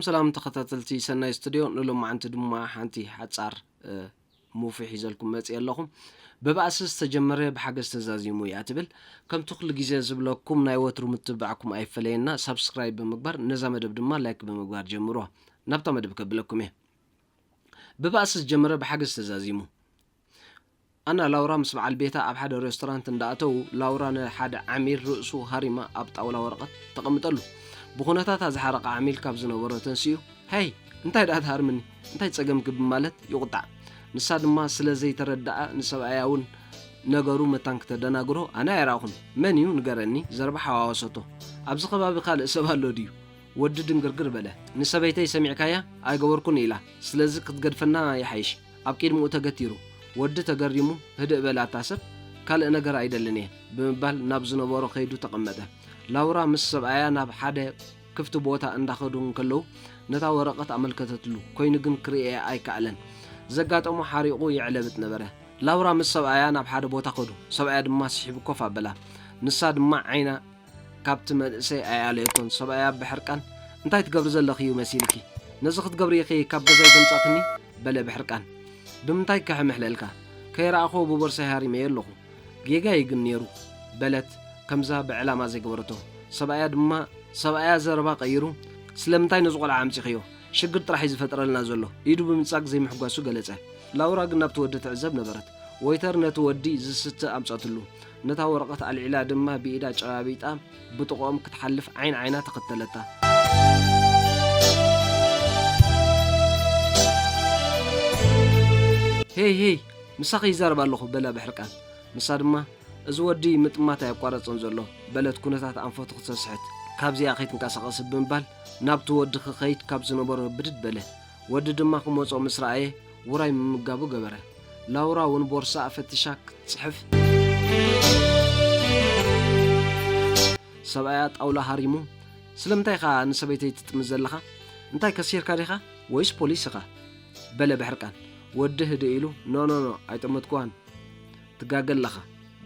ሰላም ተኸታተልቲ ሰናይ ስቱድዮ፣ ንሎማዓንቲ ድማ ሓንቲ ሓጻር፣ እ፣ ሙቪ ሒዘልኩም መጽእ ኣለኹ። ብባእሲ ዝተጀመረ ብሓገዝ ተዛዚሙ እያ ትብል። ከምቲ ኩሉ ግዜ ዝብለኩም ናይ ወትሩ ምትብባዕኩም ኣይፈለየና። ሳብስክራይብ ብምግባር ነዛ መደብ ድማ ላይክ ብምግባር ጀምሮ። ናብታ መደብ ከብለኩም እየ። ብባእሲ ዝጀመረ ብሓገዝ ተዛዚሙ። ኣና ላውራ ምስ በዓል ቤታ ኣብ ሓደ ሬስቶራንት እንዳኣተዉ፣ ላውራ ንሓደ ዓሚል ርእሱ ሃሪማ ኣብ ጣውላ ወረቐት ተቐምጠሉ። ብኹነታታ ዝሓረቐ ዓሚል ካብ ዝነበሮ ተንሲኡ፣ "ሄይ፣ እንታይ ደኣ ትሃርምኒ? እንታይ ጸገምኪ?" ብማለት ይቑጣዕ። ንሳ ድማ ስለ ዘይተረድኣ ንሰብኣያ እውን ነገሩ መታን ክተደናግሮ፣ "ኣነ ኣይረኣኹን። መን እዩ? ንገረኒ?" ዘረባ ሓዋወሰቶ። "ኣብዚ ከባቢ ካልእ ሰብ ኣሎ ድዩ?" ወዲ ድንግርግር በለ። "ንሰበይተይ ሰሚዕካያ? ኣይገበርኩን ኢላ። ስለዚ ክትገድፈና ይሓይሽ።" ኣብ ቅድሚኡ ተገቲሩ። ወዲ ተገሪሙ፣ "ህድእ በል ኣታ ሰብ፣ ካልእ ነገር ኣይደልን እየ" ብምባል ናብ ዝነበሮ ከይዱ ተቐመጠ። ላውራ ምስ ሰብኣያ ናብ ሓደ ክፍቲ ቦታ እንዳኸዱ እንከለዉ፣ ነታ ወረቐት ኣመልከተትሉ፣ ኮይኑ ግን ክርእያ ኣይከኣለን። ዘጋጠሞ ሓሪቑ የዕለብጥ ነበረ። ላውራ ምስ ሰብኣያ ናብ ሓደ ቦታ ከዱ። ሰብኣያ ድማ ስሒቡ ኮፍ ኣበላ። ንሳ ድማ ዓይና ካብቲ መንእሰይ ኣይኣለየቶን። ሰብኣያ ብሕርቃን፣ "እንታይ ትገብሪ ዘለኺ እዩ መሲልኪ? ነዚ ክትገብሪ ኢኺ ካብ ገዛይ ዘምጻእክኒ?" በለ ብሕርቃን። "ብምንታይ ከሕምሕለልካ? ከይረኣኽዎ ብቦርሳይ ሃሪመዮ ኣለኹ። ጌጋ እዩ ግን ነይሩ" በለት፣ ከምዛ ብዕላማ ዘይገበረቶ። ሰብኣያ ድማ፣ ሰብኣያ ዘረባ ቀይሩ፣ "ስለምንታይ ነዚ ቆልዓ ኣምጺኽዮ? ሽግር ጥራሕ እዩ ዝፈጥረልና ዘሎ" ኢዱ ብምንጻግ ዘይምሕጓሱ ገለጸ። ላውራ ግን ናብቲ ወዲ ትዕዘብ ነበረት። ወይተር ነቲ ወዲ ዝስተ ኣምጻትሉ። ነታ ወረቐት ኣልዒላ ድማ ብኢዳ ጨባቢጣ ብጥቕኦም ክትሓልፍ ዓይን ዓይና ተኸተለታ። "ሄይ፣ ሄይ፣ ምሳኺ ይዛረብ ኣለኹ" በላ ብሕርቃን። ንሳ ድማ፣ "እዚ ወዲ ምጥማት ኣየቋረጸን ዘሎ" በለት ኩነታት ኣንፈቱ ክተስሕት። "ካብዚኣ ከይትንቀሳቐሲ" ብምባል ናብቲ ወዲ ክኸይድ ካብ ዝነበሮ ብድድ በለ። ወዲ ድማ ክመጾ ምስ ረኣየ ውራይ ምምጋቡ ገበረ። ላውራ እውን ቦርሳኣ ፈቲሻ ክትጽሕፍ፣ ሰብኣያ ጣውላ ሃሪሙ፣ "ስለምንታይ ኢኻ ንሰበይተይ ትጥምት ዘለኻ? እንታይ ከሲርካ ዲኻ ወይስ ፖሊስ ኢኻ?" በለ ብሕርቃን። ወዲ ህድእ ኢሉ፣ "ኖ፣ ኖ፣ ኖ፣ ኣይጠመትኩዋን፣ ትጋገ ኣለኻ"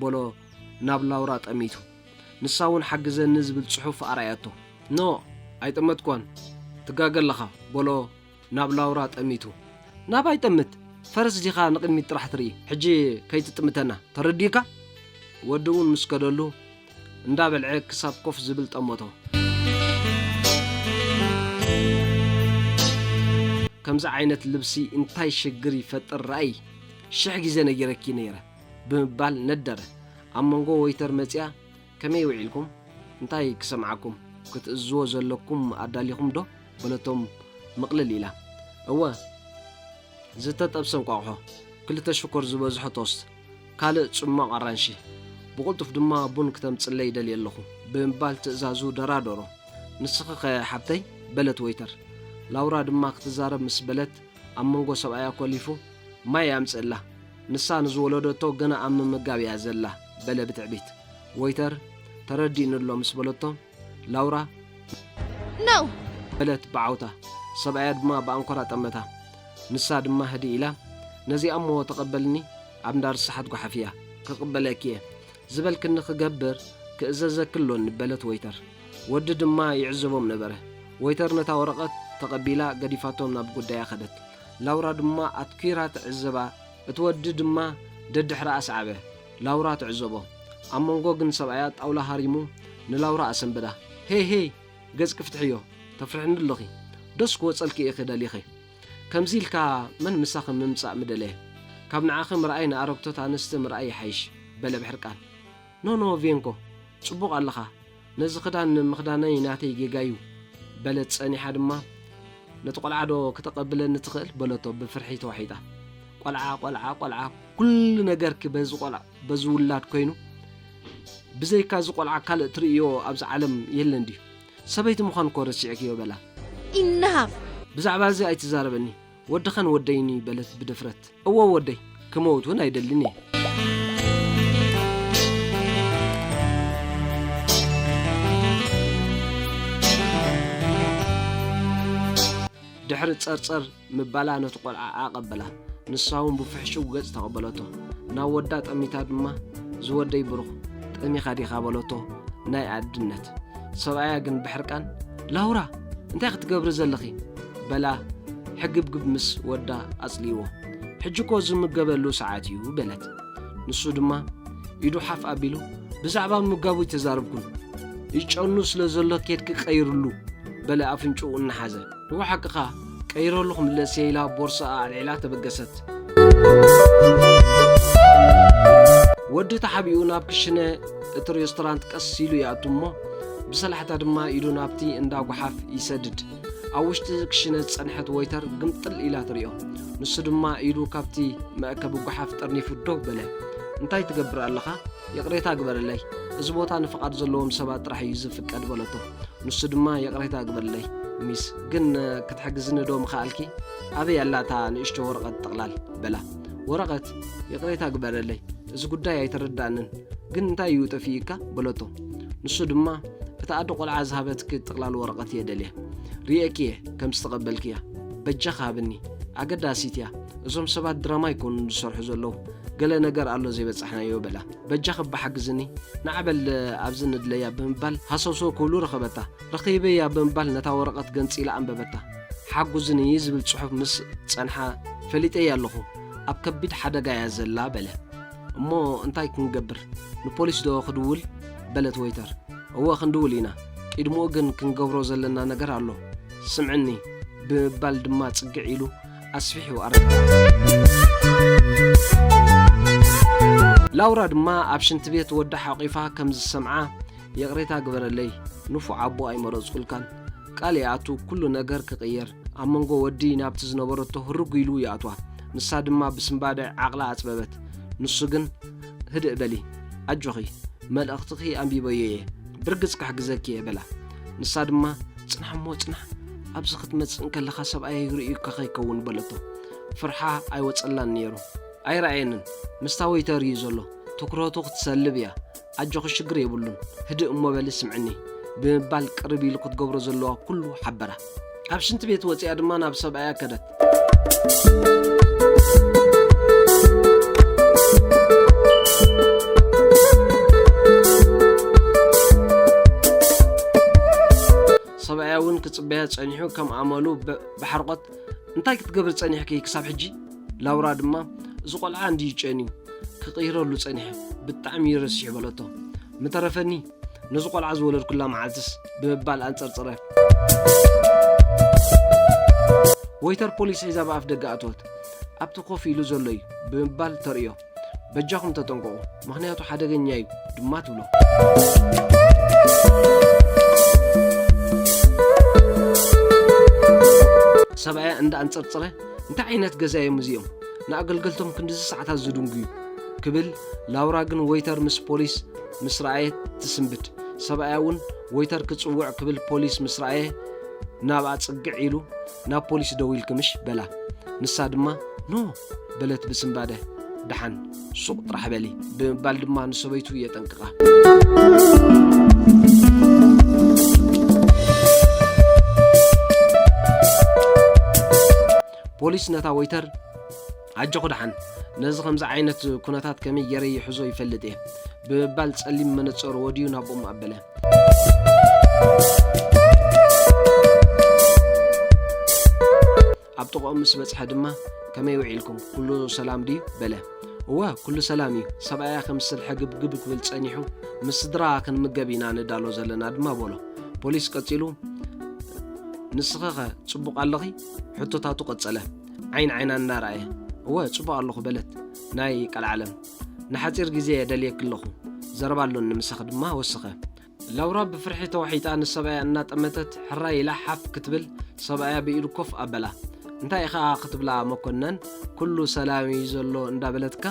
በሎ ናብ ላውራ ጠሚቱ። ንሳ እውን "ሓግዘኒ" ዝብል ጽሑፍ ኣርኣያቶ። "ኖ፣ ኣይጠመትኩዋን፣ ትጋገ ኣለኻ" በሎ ናብ ላውራ ጠሚቱ። "ናባይ ጠምት፣ ፈረስ ዲኻ ንቕድሚት ጥራሕ ትርኢ? ሕጂ ከይትጥምተና፣ ተረዲእካ?" ወዲ እውን ምስ ከደሉ እንዳበልዐ ክሳብ ኮፍ ዝብል ጠመቶ። "ከምዚ ዓይነት ልብሲ እንታይ ሽግር ይፈጥር? ረኣይ፣ ሽሕ ግዜ ነጊረኪ ነይረ" ብምባል ነደረ። ኣብ መንጎ ወይተር መጺኣ፣ "ከመይ ውዒልኩም? እንታይ ክሰምዓኩም? ክትእዝዝዎ ዘለኩም ኣዳሊኹም ዶ?" በለቶም ምቕልል ኢላ። "እወ፣ ዝተጠብሰ እንቋቑሖ፣ ክልተ ሽኮር ዝበዝሖ ቶስት፣ ካልእ ጽሟቕ ኣራንሺ። ብቕልጡፍ ድማ ቡን ክተምጽለይ ይደሊ ኣለኹ" ብምባል ትእዛዙ ደራደሮ። "ንስኺ ኸ ሓብተይ?" በለት ወይተር። ላውራ ድማ ክትዛረብ ምስ በለት፣ ኣብ መንጎ ሰብኣያ ኮሊፉ ማይ ኣምጽእላ። ንሳ ንዝወለደቶ ገና ኣብ ምምጋብ እያ ዘላ በለ ብትዕቢት። ወይተር ተረዲእኒ ኣሎ ምስ በለቶ፣ ላውራ፣ "ነው!" በለት ብዓውታ። ሰብኣያ ድማ ብኣንኮራ ጠመታ። ንሳ ድማ ህድእ ኢላ፣ "ነዚኣ እሞ ተቐበልኒ፣ ኣብ እንዳ ርሳሓት ጓሓፍያ ክቕበለኪ እየ። ዝበልክኒ ክገብር ክእዘዘኪ ኣሎኒ" በለት ወይተር። ወዲ ድማ ይዕዘቦም ነበረ። ወይተር ነታ ወረቐት ተቐቢላ ገዲፋቶም ናብ ጉዳያ ከደት። ላውራ ድማ ኣትኲራ ትዕዘባ፣ እቲ ወዲ ድማ ደድሕራ ኣስዓበ። ላውራ ትዕዘቦ። ኣብ መንጎ ግን ሰብኣያ ጣውላ ሃሪሙ ንላውራ ኣሰንበዳ። "ሄይ ሄይ፣ ገጽኪ ፍትሕዮ፣ ተፍርሕኒ ኣለኺ። ዶስ ክወጸልኪ ኢኺ ደሊኺ? ከምዚ ኢልካ መን ምሳኺ ምምጻእ ምደለየ? ካብ ንዓኺ ምርኣይ ንኣረግቶት ኣንስቲ ምርኣይ ይሓይሽ" በለ ብሕርቃን። "ኖ ኖ ቬንኮ፣ ጽቡቕ ኣለኻ። ነዚ ክዳን ምኽዳነይ ናተይ ጌጋዩ" በለት ጸኒሓ ድማ። "ነቲ ቆልዓ ዶ ክተቐብለኒ ትኽእል?" በለቶ ብፍርሒ ተዋሒጣ። "ቆልዓ፣ ቆልዓ፣ ቆልዓ፣ ኩሉ ነገርኪ በዚ ቆልዓ፣ በዚ ውላድ ኮይኑ? ብዘይካ እዚ ቆልዓ ካልእ ትርእዮ ኣብዚ ዓለም የለን ድዩ? ሰበይቲ ምዃን እኮ ረሲዕክዮ" በላ። "ኢናፍ!" "ብዛዕባ እዚ ኣይትዛረበኒ፣ ወድኻን ወደይን እዩ" በለት ብድፍረት። "እወ ወደይ፣ ክመውት እውን ኣይደልን እየ።" ድሕሪ ጸርጸር ምባላ ነቲ ቆልዓ ኣቐበላ። ንሳ እውን ብፍሕሹው ገጽ ተቐበለቶ። ናብ ወዳ ጠሚታ ድማ፣ "ዝወደይ ብሩኽ፣ ጠሚኻ ዲኻ?" በለቶ። ናይ ኣድነት። ሰብኣያ ግን ብሕርቃን፣ "ላውራ፣ እንታይ ክትገብሪ ዘለኺ? በላ ሕግብግብ ምስ ወዳ ኣጽልይዎ። ሕጂ እኮ ዝምገበሉ ሰዓት እዩ በለት። ንሱ ድማ ኢዱ ሓፍ ኣቢሉ፣ ብዛዕባ ምምጋቡ ኣይተዛረብኩን፣ ይጨኑ ስለ ዘሎ ኬድኪ ቀይርሉ በለ ኣፍንጭኡ እናሓዘ። እወ ሓቅኻ፣ ቀይረሉ ክምለስ እየ ኢላ ቦርስኣ ኣልዒላ ተበገሰት። ወዲ ተሓቢኡ ናብ ክሽነ እቲ ሬስቶራንት ቀስ ኢሉ ይኣቱ እሞ ብሰላሕታ ድማ ኢዱ ናብቲ እንዳ ጓሓፍ ይሰድድ። ኣብ ውሽጢ ክሽነ ዝጸንሐት ወይተር ግምጥል ኢላ ትሪኦ። ንሱ ድማ ኢዱ ካብቲ መእከቢ ጓሓፍ ጠርኒፉ ደው በለ። እንታይ ትገብር ኣለኻ? ይቕሬታ ግበረለይ። እዚ ቦታ ንፍቓድ ዘለዎም ሰባት ጥራሕ እዩ ዝፍቀድ በለቶ። ንሱ ድማ ይቕሬታ ግበረለይ ሚስ፣ ግን ክትሕግዝኒ ዶ ምኸኣልኪ? ኣበይ ኣላ እታ ንእሽቶ ወረቐት ጥቕላል? በላ። ወረቐት? ይቕሬታ ግበረለይ፣ እዚ ጉዳይ ኣይተረዳእንን። ግን እንታይ እዩ ጠፊኡካ? በለቶ። ንሱ ድማ እታ ኣደ ቆልዓ ዝሃበትኪ ጥቕላል ወረቐት እየ ደልየ። ርእየኪ እየ ከም ዝተቐበልክያ። በጃኻ ሃብኒ። ኣገዳሲት እያ። እዞም ሰባት ድራማ ኣይኮኑን ዝሰርሑ ዘለዉ። ገለ ነገር ኣሎ ዘይበጻሕናዮ በላ። በጃኺ እባ ሓግዝኒ። ንዓ በል ኣብዚ ንድለያ ብምባል ሃሰውሰው ክብሉ ረኸበታ። ረኺበያ ብምባል ነታ ወረቐት ገንጺላ ኣንበበታ። ሓጉዝኒ ዝብል ጽሑፍ ምስ ጸንሓ ፈሊጠያ ኣለኹ። ኣብ ከቢድ ሓደጋ እያ ዘላ በለ። እሞ እንታይ ክንገብር? ንፖሊስ ዶ ክድውል? በለት ወይተር። እወ ክንድውል ኢና። ቅድምኡ ግን ክንገብሮ ዘለና ነገር ኣሎ። ስምዕኒ ብምባል ድማ ጽግዕ ኢሉ ኣስፊሑ ኣረድኣ። ላውራ ድማ ኣብ ሽንቲ ቤት ወዳ ሓቂፋ ከም ዝሰምዓ ይቕሬታ ግበረለይ፣ ንፉዕ ኣቦ ኣይመረጽኩልካን። ቃል ይኣቱ ኩሉ ነገር ክቕየር። ኣብ መንጎ ወዲ ናብቲ ዝነበረቶ ህርግ ኢሉ ይኣትዋ። ንሳ ድማ ብስንባደ ዓቕላ ኣጽበበት። ንሱ ግን ህድእ በሊ፣ ኣጆኺ፣ መልእኽትኺ ኣንቢበዮ እየ፣ ብርግጽ ክሕግዘኪ እየ በላ። ንሳ ድማ ጽናሕ እሞ ጽናሕ፣ ኣብዚ ክትመጽእ እንከለኻ ሰብኣየይ ርእዩካ ከይከውን በለቶ። ፍርሓ ኣይወጸላን ነይሩ። ኣይረኣየንን፣ ምስታ ወይተር እዩ ዘሎ፣ ትኩረቱ ክትሰልብ እያ። ኣጆኺ ሽግር የብሉን፣ ህድእ እሞ በሊ ስምዕኒ ብምባል ቅርብ ኢሉ ክትገብሮ ዘለዋ ኩሉ ሓበራ። ካብ ሽንቲ ቤት ወጺኣ ድማ ናብ ሰብኣያ ከደት። ሰብኣያ እውን ክጽበያ ጸኒሑ ከም ኣመሉ ብ-፣ ብሓርቆት እንታይ ክትገብር ጸኒሕኪ ክሳብ ሕጂ? ላውራ ድማ እዚ ቆልዓ እንድዩ ጨንዩ ክቕይረሉ ጸኒሐ፣ ብጣዕሚ እዩ ረሲሑ በለቶ። ምተረፈኒ ነዚ ቆልዓ ዝወለድኩላ መዓልትስ ብምባል ኣንጸርጸረ። ወይተር ፖሊስ ሒዛ ብኣፍ ደገ ኣተወት። ኣብቲ ኮፍ ኢሉ ዘሎ እዩ ብምባል ተርእዮ። በጃኹም ተጠንቀቑ፣ ምኽንያቱ ሓደገኛ እዩ ድማ ትብሎ። ሰብኣያ እንዳ ኣንጸርጸረ፣ እንታይ ዓይነት ገዛ እዮም እዚኦም? ንኣገልገልቶም ክንድዚ ሰዓታት ዝድንጉዩ? ክብል፣ ላውራ ግን ወይተር ምስ ፖሊስ ምስ ረኣየት ትስንብድ። ሰብኣያ እውን ወይተር ክጽውዕ ክብል ፖሊስ ምስ ረኣየ ናብኣ ጽግዕ ኢሉ፣ ናብ ፖሊስ ደዊልኪ ምሽ? በላ። ንሳ ድማ ኖ በለት ብስንባደ። ደሓን ሱቕ ጥራሕ በሊ ብምባል ድማ ንሰበይቱ የጠንቅቓ። ፖሊስ ነታ ወይተር ኣጆኺ ደሓን፣ ነዚ ከምዚ ዓይነት ኩነታት ከመይ ገይረ ይሕዞ ይፈልጥ እየ ብምባል ጸሊም መነጸሩ ወድዩ ናብኦም ኣበለ። ኣብ ጥቕኦም ምስ በጽሐ ድማ ከመይ ውዒልኩም? ኩሉ ሰላም ድዩ? በለ። እወ፣ ኩሉ ሰላም እዩ። ሰብኣያ ክምስል ሕግብግብ ክብል ጸኒሑ፣ ምስ ስድራ ክንምገብ ኢና ንዳሎ ዘለና ድማ በሎ። ፖሊስ ቀጺሉ፣ ንስኺኸ ጽቡቕ ኣለኺ? ሕቶታቱ ቀጸለ። ዓይን ዓይና እናረኣየ፣ እወ፣ ጽቡቕ ኣለኹ በለት ናይ ቀልዓለም። ንሓጺር ግዜ ደልየኪ ኣለኹ። ዘረባ ኣሎኒ ምሳኺ ድማ ወስኸ። ላውራ ብፍርሒ ተዋሒጣ ንሰብኣያ እናጠመተት ሕራይ ኢላ ሓፍ ክትብል ሰብኣያ ብኢዱ ኮፍ ኣበላ። እንታይ ኢኻ ክትብላ መኮነን? ኩሉ ሰላም እዩ ዘሎ እንዳበለትካ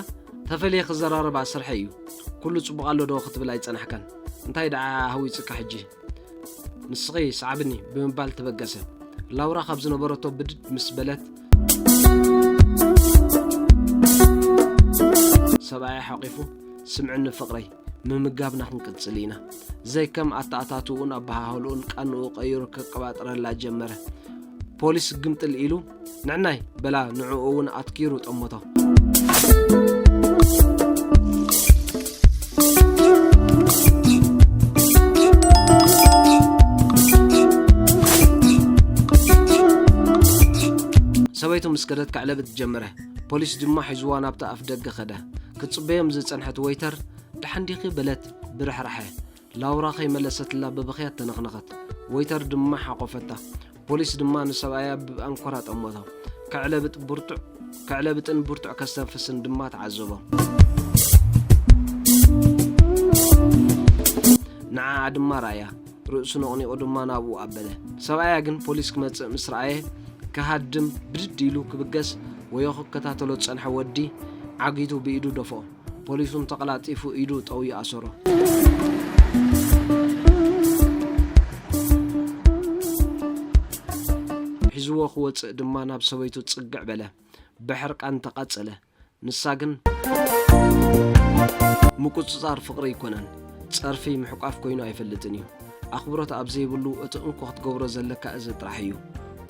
ተፈልየ ክዘራረባ ስርሐይ እዩ። ኩሉ ጽቡቕ ኣሎ ዶ ክትብል ኣይጸናሕካን። እንታይ ደኣ ሃዊጽካ ሕጂ? ንስኺ ሰዓብኒ ብምባል ተበገሰ። ላውራ ካብ ዝነበረቶ ብድድ ምስ በለት ሰብኣያ ሓቂፉ ስምዕኒ ፍቕረይ ምምጋብና ክንቅጽል ኢና። ዘይከም ኣተኣታትኡን ኣበሃህልኡን ቃንኡ ቀይሩ ከቀባጥረላ ጀመረ። ፖሊስ ግምጥል ኢሉ ንዕናይ በላ ንዕኡ እውን ኣትኪሩ ጠመቶ። ቤቱ ምስ ከደት ከዕለብጥ ጀመረ። ፖሊስ ድማ ሒዝዋ ናብቲ ኣፍ ደገ ከደ። ክትጽበዮም ዝጸንሐት ወይተር፣ "ደሓን ዲኺ?" በለት ብርሕራሐ። ላውራ ከይመለሰትላ ብብኽያት ተነኽነኸት። ወይተር ድማ ሓቆፈታ። ፖሊስ ድማ ንሰብኣያ ብኣንኮራ ጠመቶ። ከዕለብጥ ብርቱዕ፣ ከዕለብጥን ብርቱዕ ከስተንፍስን ድማ ተዓዘቦ። ንዓኣ ድማ ረኣያ። ርእሱ ነቕኒቑ ድማ ናብኡ ኣበለ። ሰብኣያ ግን ፖሊስ ክመጽእ ምስ ረኣየ፣ ክሃድም ብድድ ኢሉ ክብገስ፣ ወዮ ክከታተሎ ዝጸንሐ ወዲ ዓጊቱ ብኢዱ ደፍኦ። ፖሊስ እውን ተቐላጢፉ ኢዱ ጠውዩ ኣሰሮ። ሒዝዎ ክወጽእ ድማ ናብ ሰበይቱ ጽግዕ በለ። ብሕርቃን ተቓጸለ። ንሳ ግን ምቁጽጻር ፍቕሪ ኣይኮነን፣ ጸርፊ ምሕቋፍ ኮይኑ ኣይፈልጥን እዩ። ኣኽብሮት ኣብ ዘይብሉ እቲ እንኮ ክትገብሮ ዘለካ እዚ ጥራሕ እዩ።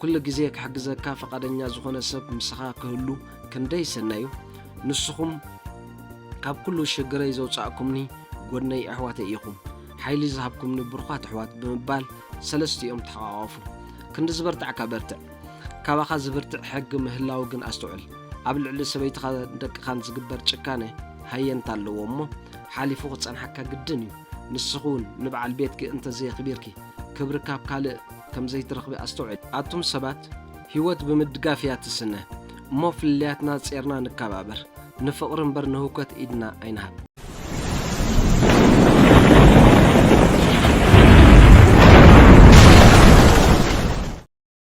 ኩሉ ግዜ ክሕግዘካ ፈቓደኛ ዝኾነ ሰብ ምሳኻ ክህሉ ክንደይ ሰናይ እዩ። ንስኹም ካብ ኩሉ ሽግረይ ዘውጻእኩምኒ፣ ጎድነይ ኣሕዋተይ ኢኹም። ሓይሊ ዝሃብኩምኒ ብሩኻት ኣሕዋት ብምባል ሰለስቲኦም ተሓቋቐፉ። ክንዲ ዝበርታዕካ በርትዕ። ካባኻ ዝብርትዕ ሕጊ ምህላው ግን ኣስተውዕል። ኣብ ልዕሊ ሰበይትኻን ደቅኻን ዝግበር ጭካነ ሃየንታ ኣለዎ እሞ፣ ሓሊፉ ክጸንሓካ ግድን እዩ። ንስኺ እውን ንበዓል ቤትኪ እንተዘየኽቢርኪ፣ ክብሪ ካብ ካልእ ከም ዘይትረኽቢ ኣስተውዕል። ኣቱም ሰባት፣ ህይወት ብምድጋፍ እያ ትስነ። እሞ ፍልልያትና ጼርና ንከባበር። ንፍቕሪ እምበር ንህውከት ኢድና ኣይንሃብ።